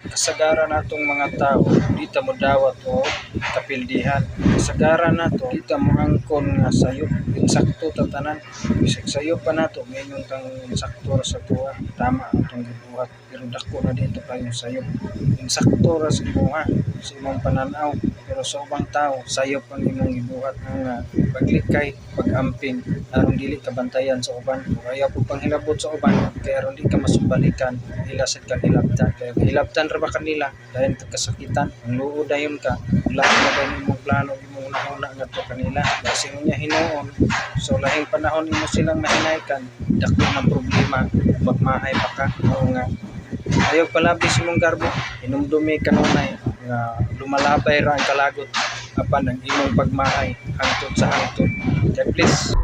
Kasagaran natong mga tao, di ta modawat og kapildihan. Kasagaran nato, di ta moangkon nga sayop, insakto ta tanan. Bisag sayop pa nato, moingon tang insakto ra sa atoa, tama ang atong gibuhat, pero dako na dito kayong sayop. Insakto ra sa imuha, sa imong pananaw, pero sa ubang tao, sayop ang imong gibuhat nga paglikay, pag-amping, aron dili ka bantayan sa uban. Ug ayaw pud panghilabot sa uban kay aron di ka masumbalikan, ila sad kang hilabtan. Kay hilabtan ra ba kanila, dayon ka kasakitan, ang luod dayon ka, lain na dayon imong plano, imong hunahuna ngadto kanila. Basin unya hinuon, sa lahing panahon imo silang mahinaykan, dako ng problema, magmahay pa ka. Mao nga ayaw palabis imong garbo, hinumdumi kanunay nga lumalabay ra ang kalagot apan ang imong pagmahay hangtod sa hangtod. God bless.